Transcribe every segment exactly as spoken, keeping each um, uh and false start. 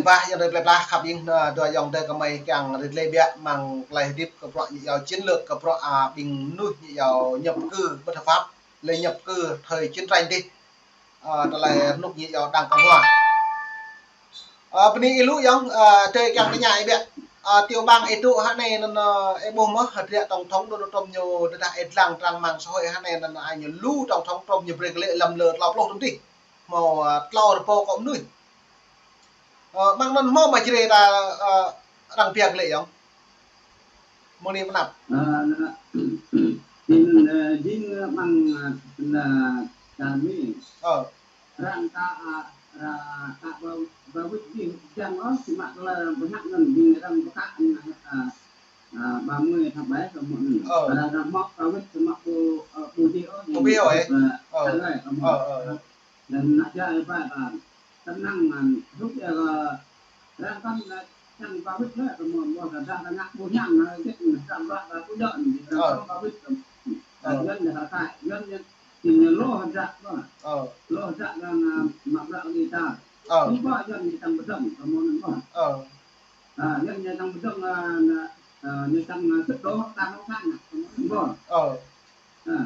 Bah, ayŏng adơi plơi pla khăp ing, ơ, dua ayŏng adơi gơmơi kiăng rơdlê biă mơ̆ng tơlơi hơdip kơ bruă ñu yua chiến lược kơ bruă, a, ƀing mơnuih ñu yua nhập cư bất hợp pháp, lĕ nhập cư thời chiến tranh dih. Ơ, tơlơi rơnŭk ñu yua Đảng Cộng Hòa. Ơ, bơni ih lu ayŏng, ơ, tơlơi kiăng tơña ih biă. Ơ, tiểu bang ih dŏ hă anai anŭn, ơ, ih ƀuh mơ̆, hơdră tổng thống Donald Trump ñu tơdah ih lăng trang mạng xã hội hă anai anŭn, ơ, ñu lu tổng thống Trump ñu brơi glaĭ lăm lơ klâo pluh tơm dih. Hmâo, ơ, klâo rơbâo kơ mơnuih. Ơ, mơ̆ng anŭn hmâo mă jrê ta, ơ, arăng pia glaĭ ayŏng. Mơ̆ng anai mơnăp. Ơ, anŭn, ơ, jing, ơ, mơ̆ng, ơ, anŭn, čar Mi. Ơ. Arăng ta, ơ, arăng ta ba, ba wĭt jing jang ôh, sĭt mă tơlơi arăng pơhiăp anŭn jing arăng pơkă anŭn, ơ, ơ, ba mươi tháng bảy kơ mơ̆n anŭn. Ơ. Arăng, arăng mă ba wĭt sĭt mă ƀu, ơ, ƀu djơ̆ ôh, ƀu djơ̆ ôh, ơ. Ơ, ơ. Anŭn, ơ, ơ. Lăm anăp jai ƀai ta, tơnăng anŭn, hrup ia kơ, arăng kăn, ơ, čang ba wĭt lĕ, kơ mơ̆n, mơ̆n, dah, dah, ngă ƀu hiam, ơ, jĕ, dah, dah, dah, ƀu djơ̆, ơ, arăng kăn ba wĭt, ơ. Ơ. Ơ, Yuan dah, dah, Yuan, Yuan, Yuan, Yuan lŏ hơdră, mơ̆n. Ơ. Lŏ hơdră kơ, ơ, mă bruă kơ ta. Ơ. Tơm ba Yuan ñu čang pơdơ̆ng, kơ mơ̆n, mơ̆n. Ơ. Ơ, Yuan ñu čang pơdơ̆ng, ơ, anŭn, ơ, ñu čang, ơ, sĭt đôč, ta hông kăn, kơ mơ̆n, mơ̆n. Ơ. Ơ.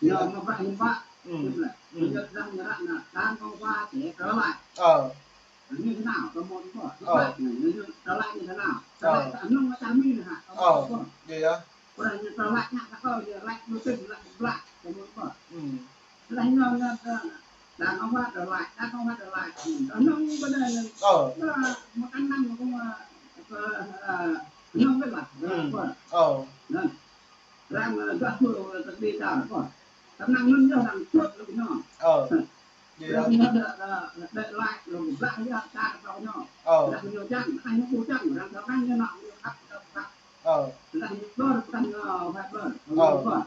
Ñu mă bruă hiư̆m pă, ơ, hiư̆m lĕ. Ơ. Ñu čang ñu ră anŭn, Đảng Cộng Hòa sẽ trở lại. Ơ. Như thế nào, kơ mơ̆n ƀuh. Ơ. Trở lại này, như, như, trở lại như thế nào? Trở lại, ơ, ta nung ta mi nè hă, kơ mơ̆n ƀuh. Iya, iya. Kơ anai ñu trở lại ngă ta kơ, ñu lại mơ̆ tĭn, lại blă, kơ mơ̆n ƀuh. Ơ. Lah ñu, ñu, ñu, Đảng Cộng Hòa trở lại, Đảng Cộng Hòa trở lại. Ơ, nung ƀơi anai, ơ, mơ̆ kăn năm kơ mơ̆n, ơ, ơ, nung ƀơi lah, ơ, ƀuh. Ơ. Anŭn. Arăng, ơ, gah pơ, ơ, tơlơi ta, kơ. Tơnăng anŭn yơh arăng pơ̆t lu ñu. Ơ. Iya. Arăng ñu đe, đe, đe lai, lu gah yơh ta kơ ñu. Ơ. Arăng ñu čang, arăng ñu ƀu čang, arăng, arăng ñu nă, ñu khăp, khăp, khăp. Ơ. Arăng ñu ƀlŏr, arăng ñu, ơ, phải ƀlŏr. Ơ. Kơ.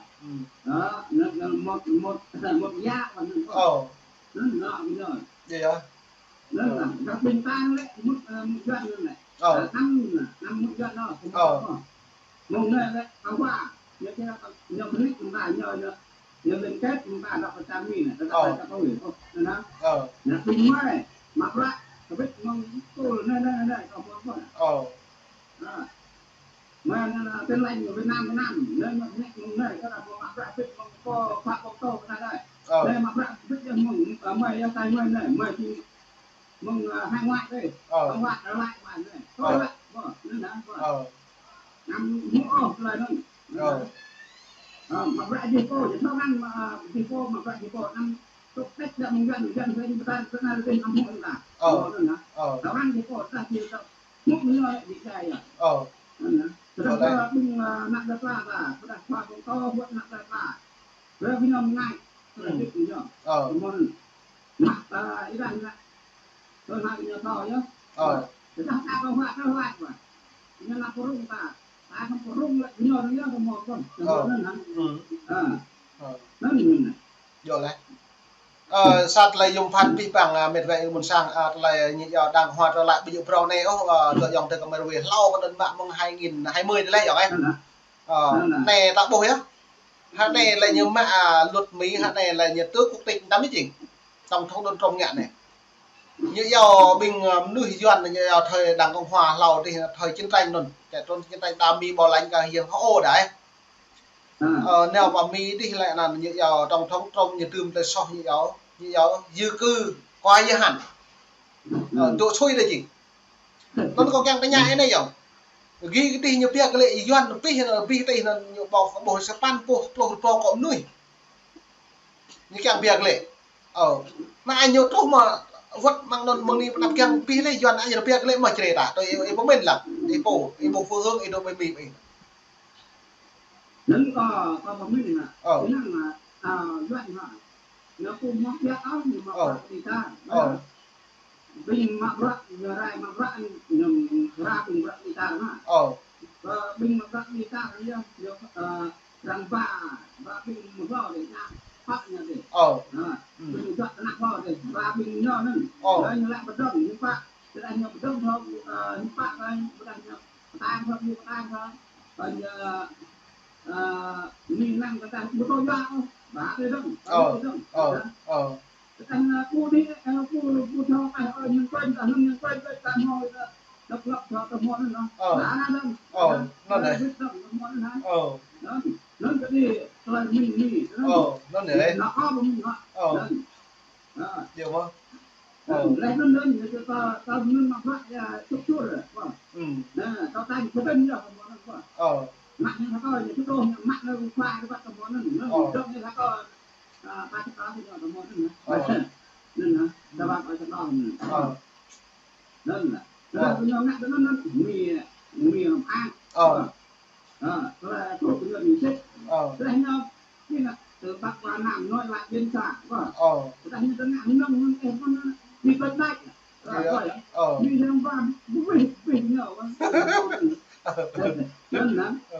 Ơ, ñu, ñu mơ̆t, mơ̆t, mơ̆t yă, kơ ñu. Ơ. Anŭn nă, ñu. Iya. Anŭn, ơ, anŭn, gah ƀing ta lĕ, mŭt, ơ, mŭt Yuan anŭn lĕ. Ơ. Ơ, năm, năm mŭt Yuan anŭn, ơ. Mơ̆ng anai lĕ, Cộng Hòa, ñu kơ, ñu Mỹ, mơ̆ng ta, ñu, ñu, ñu liên kết, mơ̆ng ta, đŏk kơ čar Mi anai, đŏk kơ, ơ, čar Mỹ, ơ, anŭn. Ơ. Ñu ƀing mơi, mă bruă, kơ wĭt mơ̆ng tơl, anai, anai, anai, kơ mơ̆n, mơ̆n. Ơ. Ơ. Mơ̆n, ơ, tin lành Việt Nam, Việt Nam, anai, mă bruă, mơ̆ng anai, kơ ta mă bruă, wĭt mơ̆ng pô, pha pô tô, kơ ta anai. Ơ. Anai, mă bruă, wĭt mơ̆ng, ơ, mơi, yua tai mơi anai, mơi či mơ̆ng, ơ, hải ngoại dih. Ơ. Hải ngoại, ở lại ngoại dih. Ơ. Thôi lĕ, ƀuh, anŭn hă, ƀuh. Ơ. Ngăm hmư̆ ôh tơlơi anŭn. Ơ. Ơ, mă bruă djai pô, djai thâo ngăn, mă, ơ, djai pô, mă bruă djai pô, ngăm tŭk tĕk đă mơ̆ng Yuan, Yuan dih, ƀing ta, ƀing ta, ƀing ta hmư̆ anŭn ta. Ơ. Ƀuh, anŭn hă. Ơ. Thâo ngăn djai pô, ta djai thâo hmư̆ mơ̆ ñu lĕ djai yơh. Ơ. Anŭn hă. Tơdah ƀing, ơ, ană plơi pla ta, tơdah pha pơtô, ƀuh ană plơi pla. Brơi kơ ñu mơngač, tơlơi hơdip kơ ñu. Ơ. Kơ mơ̆n, mă, ơ, ih dah ngă, tơlơi hơdip kơ ñu thâo yơh. Ơ. Tơdah ta kơ huă, tơlơi huă, huă. Ñu nao pơrŭng ta, ta kơ pơrŭng lĕ, kơ ñu dơ̆ng yơh, kơ mơ̆n kơ. Kơ mơ̆n anŭn. Ơ. Anŭn. Ơ. Anŭn. Yơh lĕ. Ơ, sa tơlơi yôm phat pih păng, ơ, mĕt wa ih ƀuôn sang, ơ, tơlơi ñu yua Đảng Hòa trở lại ƀu djơ̆ phrâo anai ôh, ơ, dua ayŏng adơi gơmơi ruai hlâo kơ anŭn mă mơ̆ng hai nghìn hai mươi tơlơi yơh, ơ. Anŭn. Ơ, anai ta ƀuh yơh. Hă anai lĕ ñu mă, a, luật Mi, hă anai lĕ ñu tước quốc tịch tam jing. Tổng thống Donald Trump ngă anai. Ñu yua ƀing, a, mơnuih Yuan ñu yua thời Đảng Cộng Hòa hlâo dih, thời chiến tranh anŭn. Kơ trốn chiến tranh ta Mi bảo lãnh kơ hiêng hơô đơi. Ơ, nao pơ Mi dih lĕ anŭn ñu yua tổng thống Trump ñu tơm tơlơi soh ñu yua, ñu yua di cư quá giới hạn. Ơ, dŏ sui đơi jing. Anŭn kâo kiăng tơña ih anai yơh. Gih kơ tih ñu pia glaĭ Yuan pih, pih tih anŭn ñu ƀuh, ƀuh sapăn pluh, pluh rơbâo kơ mơnuih. Ñu kiăng pia glaĭ. Ơ. Anai ñu truh mơ̆ wơ̆t mơ̆ng anŭn mơ̆ng anai pơ anăp kiăng pih lĕ Yuan anai ñu pia glaĭ mơ̆ črê ta. Tui ih, ih pơmĭn lăng. Ih pô, ih pô phương hướng, ih dŏ ƀơi Mi ƀơi. Anŭn kâo, kâo pơmĭn hă. Ơ. Anŭn hă, a, Yuan hă. Ñu ƀu mă bruă ôh, ñu mă bruă kơ ta. Ơ. Ƀing mă bruă, ñu rai mă bruă, ñu rai ƀing bruă kơ ta hă. Ơ. Ƀing mă bruă kơ ta yơh, ñu, ơ, arăng ba, ba ƀing mă bruă dih, ñu pă ñu dih. Ơ. Hă. Ƀing juă tơnah ƀuh dih, ba ƀing ñu anŭn. Ơ. Ñu lĕ pơdơ̆ng, ñu pă. Tơdah ñu pơdơ̆ng thâo, ơ, ñu pă, ơ, tơdah ñu pơtang thâo, ñu pơtang thâo. Ơ, ñu, ơ, Mi năng kơ ta, ƀu tui yua ôh, ba dih dơ̆ng, ba dih dơ̆ng. Ơ. Ơ. Tơdah ană ƀu đĭ, ană ƀu, ƀu thâo, ơ, nhân quyền, ta hăng nhân quyền, ta hmâo, ta độc lập, ta, ta hmâo anŭn. Ơ. Anŭn, anŭn. Ơ, anŭn deh. Anŭn, anŭn, anŭn. Ơ. Anŭn, anŭn tơdơi, tơlơi Mi, Mi, anŭn. Ơ, anŭn deh. Anŭn, anŭn, anŭn. Ơ. Anŭn. Ơ. Djơ̆ mơ̆? Ơ. Anŭn, laih anŭn, anŭn, ta, ta, anŭn mă bruă, ya, struktur, wah. Hmm. Anŭn, ta tañ, ta tañ, ya, hmâo anŭn, wah. Ơ. Mă ñu thâo, ñu thâo, ñu mă ñu khua, ñu wăt hmâo anŭn, anŭn. Ơ. Dŏ ñu thâo, a, ba thâo, ñu hmâo anŭn, anŭn. Ơ. Anŭn, anŭn, ta wăt, ơ, thâo anŭn. Ơ. Anŭn, anŭn. Ơ. Anŭn, anŭn, anŭn, Mi, Mi, a. Ơ. A, tơlơi truh kơ ñu sĭt. Ơ. Tơdah ñu, ñu nă, tơ Bắc qua Nam nói lại biên soạn, wah. Ơ. Tơdah ñu tơnă nông, nông, eh, pun, ñu bật đạch. Ơ, iya. Wah, ya. Ơ. Ñu yang ba, bih, bih ñu, wah. Anŭn, anŭn. Ơ.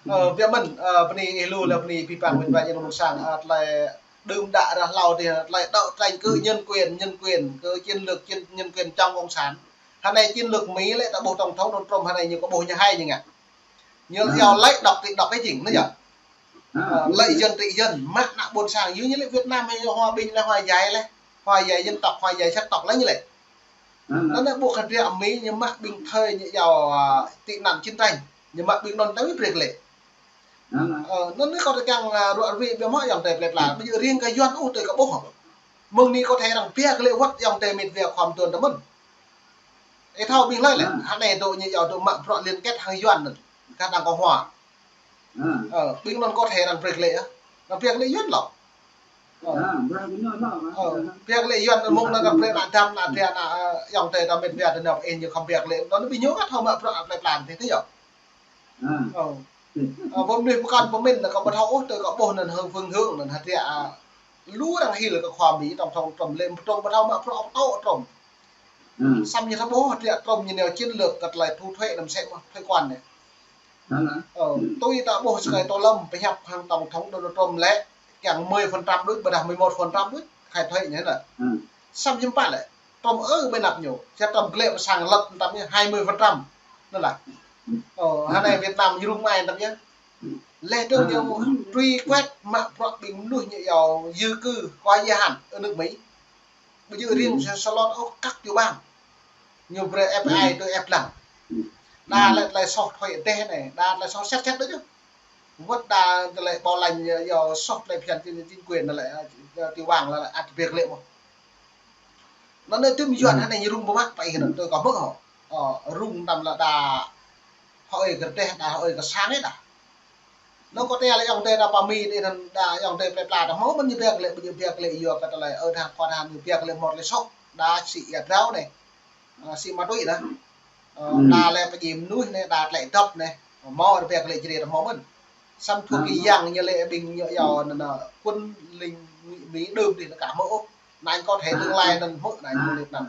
Ơ, biă mơ̆n, ơ, bơni ih lu lĕ bơni pơpă mĕt wa ñu mơ̆ng sang, ơ, tơlơi đưm đă ră hlâo dih, tơlơi đấu tranh kơ nhân quyền, nhân quyền, kơ chiến lược chiến, nhân quyền chống cộng sản. Hơnai chiến lược Mi lĕ ta ƀuh tổng thống Donald Trump hơnai ñu kơ ƀuh ñu hai ñu ngă. Ñu, ơ, iâu lợi độc trị độc cái jing, anŭn yơh. Ơ, lợi dân trị dân, mă ană ƀôn sang, yua ñu lĕ Việt Nam hay hòa bình lĕ hòa giải lĕ, hòa giải dân tộc, hòa giải sắc tộc lĕ ñu lĕ. Ơ, ơ. Anŭn lĕ ƀu kơ dră Mi ñu mă ƀing thơi ñu iâu, a, tị nạn chiến tranh, ñu mă ƀing anŭn tơl brek lĕ. Ơ, ơ. Ơ, anŭn anai kâo tơkeng, a, ruă rui biă mă ayŏng adơi plơi pla. Ƀu djơ̆ riêng kơ Yuan ôh, tui kâo ƀuh. Mơ̆ng anai kâo thâo arăng biă kơ lĕ wăt ayŏng adơi mĕt wa khua mơtuan tơ mơ̆n. Ih thâo ƀing hlơi lĕ, ơ, hơnai dŏ ñu iâu dŏ mă bruă liên kết hăng Yuan anŭn. Kah đang kâo hua. Ơ. Ơ, ƀing anŭn kâo thâo arăng brek lĕ, a. Arăng brek lĕ Yuan lŏ. Ơ. Ơ, brek lĕ Yuan lŏ, a. Ơ, brek lĕ Yuan mơ̆ng anŭn arăng brek ană dăm, ană dra, ană, ơ, ayŏng adơi ta mĕt wa tơ anăp ih ñu khŏm brek lĕ. Anŭn ƀing ñu kah thâo mă bruă plơi pla tih tih yơh. Ơ. Ơ, pơmĭn pơkŏn pơmĭn anŭn kâo ƀu thâo ôh, tui kâo ƀuh anŭn hơ̆ng phương hướng anŭn hơdră, a, lu arăng hil kơ khua Mi tổng thống Trump lĕ Trump ƀu thâo mă bruă ôh Trump. Ơ. Samơ̆ ñu thâo ƀuh hơdră Trump ñu nao chiến lược kơ tơlơi thu thuế anŭn mơsĕ mơ̆, thuế quan anai. Ơ, tui ta ƀuh sơkai tô lăm pơhiăp hăng tổng thống Donald Trump lĕ, kiăng mười phần trăm đôč, ƀôdah mười một phần trăm đôč, khai thuế ñu anŭn. Samơ̆ hiư̆m pă lĕ, Trump ư ƀơi anăp ñu, ča Trump glĕ pơ sang lăp anŭn tăm ñu hai mươi phần trăm. Anŭn lah. Ơ, hơnai Việt Nam ñu rŭng mai anŭn tăm ñu. Laih dơ̆ng ñu truy quét mă bruă ƀing mơnuih ñu iâu di cư, có gia hạn ở nước Mỹ. Ƀu djơ̆ riêng sa-, sa lŏn ôh, kăk tiểu bang. Ñu brơi F B I tui ĕp lăng. Đa lĕ tơlơi soh thuế dêh anai, đa tơlơi soh sĕt sĕt đôč yơh. Wăt đa tơlơi bảo lãnh, ơ, iâu soh tơlơi phiăn chính, chính quyền anŭn lĕ, ơ, tiểu bang anŭn lĕ ăt brek lĕ mơ̆n. Anŭn anai tơm Yuan, ơ, hơnai ñu rŭng ƀu mă pă ih anŭn tui kâo hmư̆ hŏ. Ơ, rŭng tăm lĕ đa hơi kơ dêh, đa hơi kơ sang ih đa. Anŭn kâo tơña lĕ ayŏng adơi ta pơ Mi anai anŭn đa ayŏng adơi plơi pla ta hmâo mơ̆n ñu brek lĕ, ƀu djơ̆ brek lĕ yua kơ tơlơi ơ tơhan khua tơhan ñu brek lĕ hmâo tơlơi soh. Đa sĭ ia drao anai. Ơ, sĭ ma túy anai. Ơ, đa lĕ pơjing mơnuih anai, đa tơlơi dŏp anai. Hmâo brek lĕ Jrai ta hmâo mơ̆n. Samơ̆ thâo kơ yang ñu lĕ ƀing ñu iâu anŭn, anŭn quân lính Mi đưm dih anŭn kah hmâo ôh. Anŭn kâo thâo tương lai anŭn hmâo anŭn mơ̆n anŭn.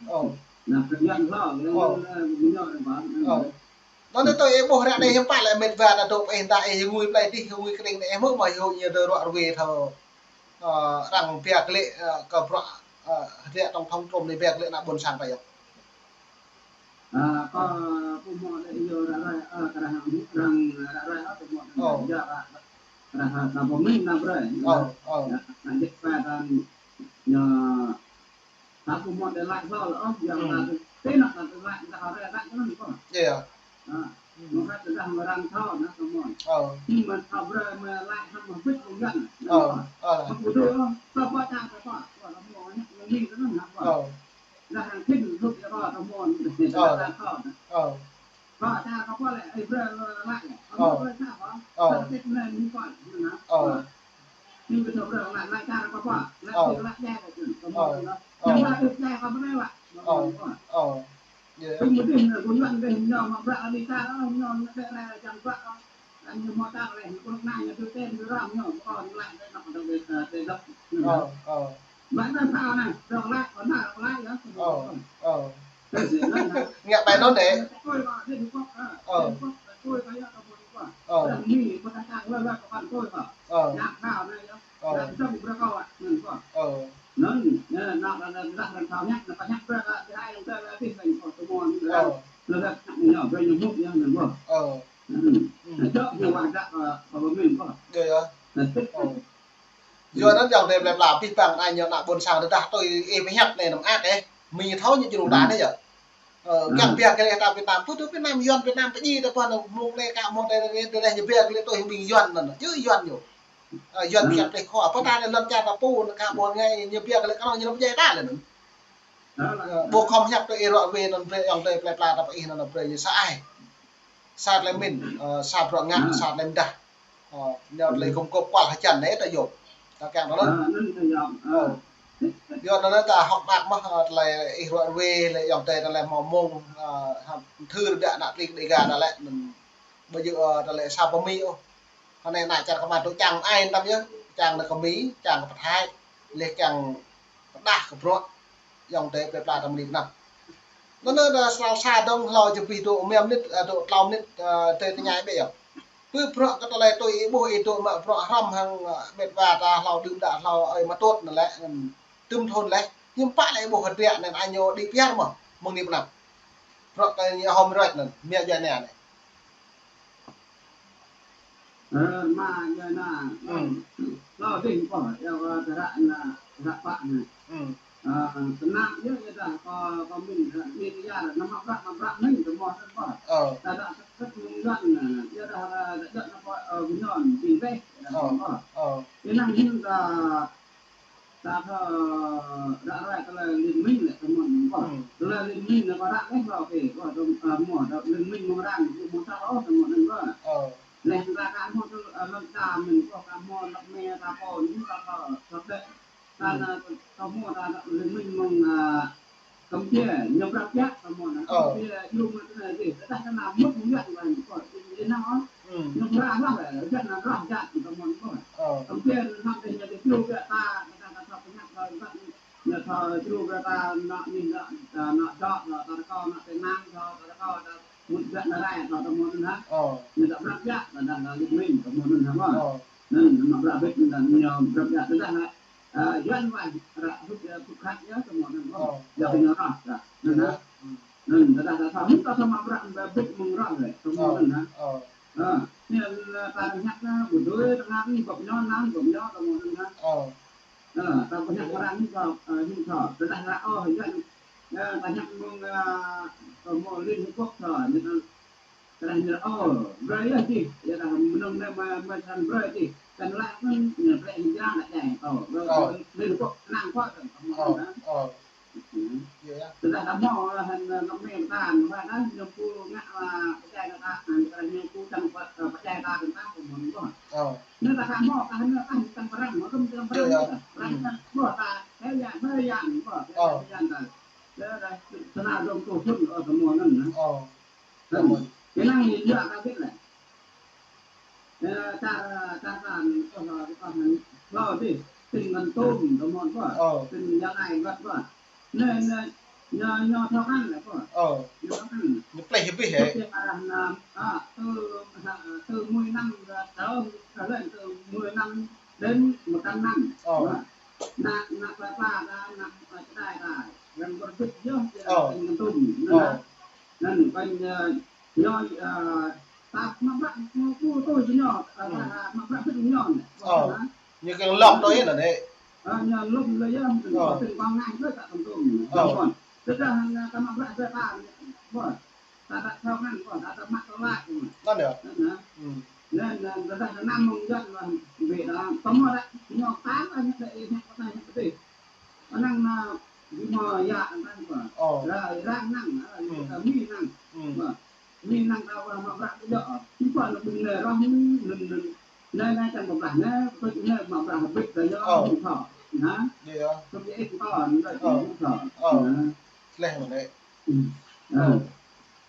Ơ. Ơ. Anŭn anai tui ih ƀuh ră anai hiư̆m pă lĕ mĕt wa ta dŏ pơ ih ta ih ngui plơi dih, ngui kơđing anai ih hmư̆ mơ̆ ih hmư̆ ñu dŏ ruă rui thâo, ơ, arăng brek lĕ, ơ, kơ bruă, ơ, hơdră tổng thống Trump anai brek lĕ ană ƀôn sang ta yơh. Ơ, kâo ƀu hmư̆ lĕ yua ră ruai, ơ, kơ arăng, arăng ră ruai, ơ, ƀu hmư̆ lĕ yua ră, ră, ră, ta pơmĭn anăp ruai. Ơ, ơ. Yua, anŭn jĕ pă ta ñu Ta ƀu hmâo tơlơi laĭ hlâo ôh, yang ta tơnă ta tơlơi laĭ, ta hơrơi laĭ kơ anŭn kơ. Iya. Ha. Mơ̆ng tơdah mơ̆ arăng thâo, anŭn kơ mơ̆n. Ơ. Či mơ̆n thâo brơi mơ̆ laĭ hăng mơ̆ bĭt mơ̆ng yang. Ơ. Ơ. Mơ̆ ƀu dŏ, ta pơčah ta pơčah, ta mơ̆ ñu mơ̆ng anŭn hă. Ơ. Dah hăng khĭn lŭk ta mơ̆n, ta thâo. Ơ. Kơ ta kơ pô lĕ, ih brơi laĭ. Ơ. Ơ. Ơ. Ơ. Ơ. Ơ. Ơ. Ơ. Iya. Ơ. Ơ. Ơ. Ngă ƀai anŭn dêh. Ơ. Ơ. Ơ. Ơ. Ơ. Ơ. Iya, iya. Ơ. Pih pang anai ñu ană ƀôn sang tơdah tui ih pơhiăp anai năm ăt ih. Mi thâo ñu jrŭ ta anai yơh. Ơ, kiăng biă kơ lĕ ta Việt Nam, pơ tơ Việt Nam, Yuan Việt Nam, pơjing ta pơ anai mơ̆ng anai ka mơ̆ng anai, anai ñu biă kơ lĕ tui ƀing Yuan anŭn, yơh Yuan ñu. Ơ, Yuan pơhiăp tơlơi khua, pơ ta anai lŏn čar ta pô, anai ka ƀôn ngai, ñu biă kơ lĕ kơnơ̆ng ñu lŏm jai ta lĕ anŭn. Ơ, ƀu khŏm hiăp tui ih ruă wê anŭn brơi ayŏng adơi plơi pla ta pơ ih anŭn brơi ñu sa ai. Sa tơlơi pơmĭn, ơ, sa bruă ngă, sa tơlơi pơdah. Ơ, ñu tơlơi gum gôp kual hơjăn anai ta yôm. Ta kiăng ta lŏn. Ơ. Yua anŭn ta hơ̆k mơak mơ̆n, ơ, tơlơi ih ruă wê, lĕ ayŏng adơi ta lĕ hmâo mông, ơ, hăm thư rơđah ană tring Đêga ta lĕ, anŭn ƀu djơ̆, ơ, ta lĕ sa pơ Mi ôh. Hơnai ană čar kơmăt tŭ čang ai tăm yơh, čang nao kơ Mi, čang kơ pơthai, lĕ kiăng pơdah kơ bruă, ayŏng adơi plơi pla ta mơni pơnăp. Anŭn anai ta sral sa dong hlâo jơbih dŏ mơ̆ng mơnit, ơ, dŏ klâo mơnit, ơ, tơlơi tơña ƀĕ yơh. Pơ bruă kơ tơlơi tui ih ƀuh ih dŏ mă bruă hrŏm hăng, ơ, met wa ta hlâo đưm đă hlâo ơi mă tŭt anŭn lĕ, ưm, tŭm thun lĕ. Hiư̆m pă lĕ ih ƀuh hơdră anŭn ai ñu đĭ piar mơ̆n, mơ̆ng anai pơnăp. Bruă kơ ñu hom rơč anŭn, mia jua anai anai. Ơ, mă jua anai. Ơ, lo ding pô, yua kơ tơră anai, tơră pă anai. Ơ, tơnap yơh, yơh dah, kơ, kơ min, min ya, nama prak, nama prak min, tơmô, tơmô. Ơ. Tơdah sơkơt mơ̆ng Yuan, yơh dah, dah, dah, nama, ơ, Yuan, ding deh, tơmô. Ơ. Yơh năng hin ta, ta thơ, ră ruai tơlơi liên minh lĕ, tơmô, tơmô. Tơlơi liên minh lĕ, kơ ră leh, kơ, kơ, kơ, tơmô, tơmô, tơlơi liên minh mơ̆ng arăng, tơmô, tơmô, tơmô, tơmô. Ơ. Leh ta ka hmâo tơ, ơ, lŏn ta min, kơ ka hmâo lŏn mê ta pô, ñu ta pô, ta pê. Ta na, ta hmâo ta, ta liên minh mơ̆ng, ơ, Campuchia, ñu prăp biă, ta hmâo na. Ơ. Campuchia, ñu mă tơ na dih, ta ta na mŭt mơ̆ng biă, ta hmâo, kơ, ih, ih na, ơ. Ơ. Ñu prăp lah, ơ, biă na rah biă, ta hmâo, kơ. Ơ. Campuchia, na, ta hmâo ta jrŭ biă ta, ta, ta, ta, ta, ta, ñu ta jrŭ biă ta, na, ni, na, ta, na, dŏ, na, ta, ta, ta, na, tơnăng, ta, ta, ta, ta, Mŭt biă na rai, ta, ta hmâo anŭn hă. Ơ. Ñu ta prăp biă, ta dah, dah, lit ming, ta hmâo anŭn hă, mơ̆n. Ơ. Anŭn, anŭn prăp biă, anŭn, anŭn ñu prăp biă, ta dah, ơ, Yuan wai, ră hŭt, ơ, hŭt khat yơh, ta hmâo anŭn, ơ. Ơ. Yua kơ ñu rah, ta. Anŭn hă. Anŭn, ta dah, ta, ta, hŭt, ta, ta hmâo prăp, biă, biă mơ̆ng rah, ta hmâo anŭn hă. Ơ. Ơ. Ñu, ta dah hiăp, ơ, ƀu dưi, ta ngă, gŏp ñu, anŭn, gŏp ñu, ta hmâo anŭn hă. Ơ. Ơ, ta pơhiăp arăng anai kơ, ơ, hiư̆m thâo. Tơdah ră ôh, yua, ơ, ta hiăp mơ̆ng, ơ, mơ̆ng Liên Hiệp Quốc thâo, ñu ta, tơdah ñu, ơ, brơi yơh dih, yua dah mơnơ̆ng anai mă, mă čang brơi dih. Kăn lăi mơ̆n, ñu brơi hiư̆m jang lăi dai, ơ, brơi, ơ, Liên Hiệp Quốc năng kuat kơ, ơ, ơ. Ơ. Yơh, yơh. Tơdah ta hmâo, ơ, hăng, ơ, nŏk mê ta, mă dah, ñu pô ngă, ơ, pơdjai ta, ơ, tơdah ñu pô čang, ơ, pơdjai ta, ta, ta, ta, ta, ta. Ơ. Anai ta ka hmâo, ta anai ta čang pơrăng, mă kơm čang pơrăng. Yơh, yơh. Pơrăng ta, ƀuh ta, hei yan, hei yan, ƀuh, hei yan ta. Yơh, dah, tơnap dong tơsun, ơ, tơmô anŭn, nah. Ơ. Anŭn. Kơ năng yơh ka bit lĕ. Yơh, čar, čar ta anai, ơ, ơ, ơ, lo dih, tỉnh Kon Tum, tơmô ƀuh. Ơ. Tỉnh Gia Lai ƀuh, ƀuh. Anai, anai, ñu, ñu thâo kăn lĕ, ƀuh. Ơ. Ñu thâo kăn. Ñu pleh hĭ bih, hă? Pleh arah năm, ơ, tơ, ơ, tơ mười năm, ơ, tơ, tơ lên tơ mười năm đến một trăm năm. Ơ. Ƀuh. Ană, ană plơi pla ta, ană, ơ, čơđai ta, yang pơrơbit yơh, ơ, tỉnh Kon Tum, anŭn. Ơ. Anŭn, kăn, ơ, ñu, ơ, ta mă bruă, mă bruă tui ñu, ơ, ta mă bruă bit ñu anai. Ơ. Ƀuh, hă? Ñu kiăng lŏm tui anŭn, ơ. Ơ, ñu lŏm tui yơh, ơ, tỉnh Quảng Ngãi tui ta Kon Tum, ơ. Kon Tum. Tơdah, ơ, ta mă bruă tui ta, ƀuh. Ta dah thâo kăn, ƀuh, ta dah mă tơlơi, ƀuh. Anŭn yơh. Anŭn, hă? Ư. Anŭn, anŭn, tơdah anăm mơ̆ng Yuan, ƀuh, ƀiă dah, tơmô dah, ñu ta dah, ñu ta, ñu ta, ñu ta, Anŭn na, ƀu hmâo yă anŭn ƀuh. Ơ. Ră, ră anŭn, ơ, ư, ta Mi anŭn. Ư. Ƀuh. Mi anŭn ta wă mă bruă kơ djơ̆. Ƀuh anŭn ƀing anai ră anŭn, anŭn, anŭn. Anai, anai čang pơblah anai, pơt anai mă bruă hơbĭt kơ ñu, ơ, ƀu thâo. Nah. Yơh, yơh. Pơt yơh ih thâo, anŭn ơ, ƀu thâo. Ơ. Nah. Leh mơ̆n anai. Ư. Ơ.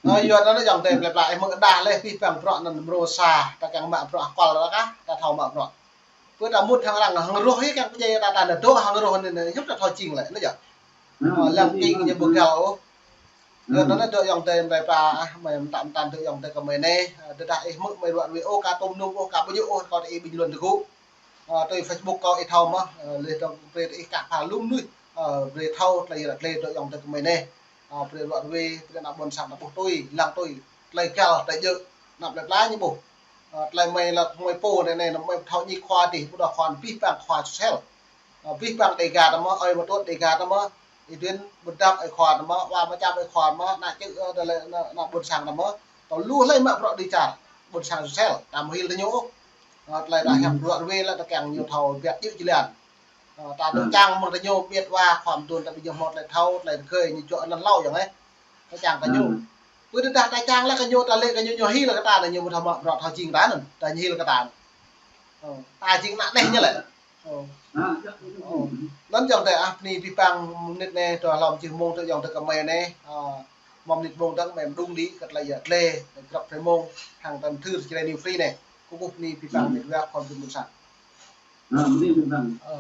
Ơ, yua anŭn ayŏng adơi plơi pla, ih mơ̆ng đa leh pih pang bruă anŭn mrô sa, ta kiăng mă bruă kual ta kah, ta thâo mă bruă. Pơ ta mŭt hăng arăng hăng rŏh yơh kiăng pơdjai ta, ta nao dŏ hăng rŏh anai, anai, yua ta thâo jing lĕ, anai yơh. Ơ, lăng jing ñu ƀu găl ôh. Yua anŭn anai dŏ ayŏng adơi plơi pla, ah, mơi mơtam mơtam dŏ ayŏng adơi kơmơi anai, ơ, tơdah ih hmư̆ mơi ruă wê ôh, ka tŭm nŭm ôh, ka ƀu djơ̆ ôh, kâo tơ ih ƀing lŏn tơgŭ. Ơ, tui Facebook kâo ih thâo mơ̆n, ơ, leh dong brơi tơ ih kah pha lŏm nuih, ơ, brơi thâo tơlơi ră tơlơi dŏ ayŏng adơi kơmơi anai. Ơ, brơi ruă wê, brơi ană ƀôn sang ta ƀuh tui, lăng tui, tơlơi găl, tơlơi djơ̆, ană plơi pla ñu ƀuh. Ơ, tơlơi mơi lăk mơi pô anai anai, mơi thâo ñi khua dih, ƀu dŏ khua pih pang khua sel. Ơ, abih bang Đêga ta mơ̆, ơi mơtuôt Đêga ta mơ̆, Y Tuyên ƀu dăp ơi khua ta mơ̆, wa mơčăm ơi khua ta mơ̆, ană čư̆, ơ, tơlơi, ană, ană ƀôn sang ta mơ̆, tơl lu hlơi mă bruă dưi čar, ƀôn sang Israel, ta mơhil ta ñu ôh. Ơ, tơlơi ta hiăp bruă rơwe lĕ ta kiăng ñu thâo biă djơ̆ jơlan. Ơ, ta tơ̆ čang mơ̆ng ta ñu ƀiă wa khua mơtuôn ta ƀing ñu hmâo tơlơi thâo, tơlơi rơgơi ñu čuă anăn hlâo yơh, ơ. Ta čang ta ñu. Pơ tơdah ta čang lĕ kơ ñu, ta lĕ kơ ñu, ñu hil kơ ta, ñu ƀu thâo mă bruă thâo jing ta anŭn, ta ñu hil kơ ta. Ơ, ta jing ană neh ñu lĕ. Ơ. Ơ. Anŭn yơh tơ ah, bơni abih bang mơnit anai, dua hlâo mơjih mông tơ yơh tơ kơ mơi anai. Ơ, mơ̆ng mơnit mông dơ̆ng mơi mơđung đĭ kơ tơlơi yă tle, grăp hrơi mông, hăng tơm thư Jrai New Free anai. Kơkuh bơni abih bang mơnit wa khom jum ƀôn sang. Ơ, bơni abih bang. Ơ.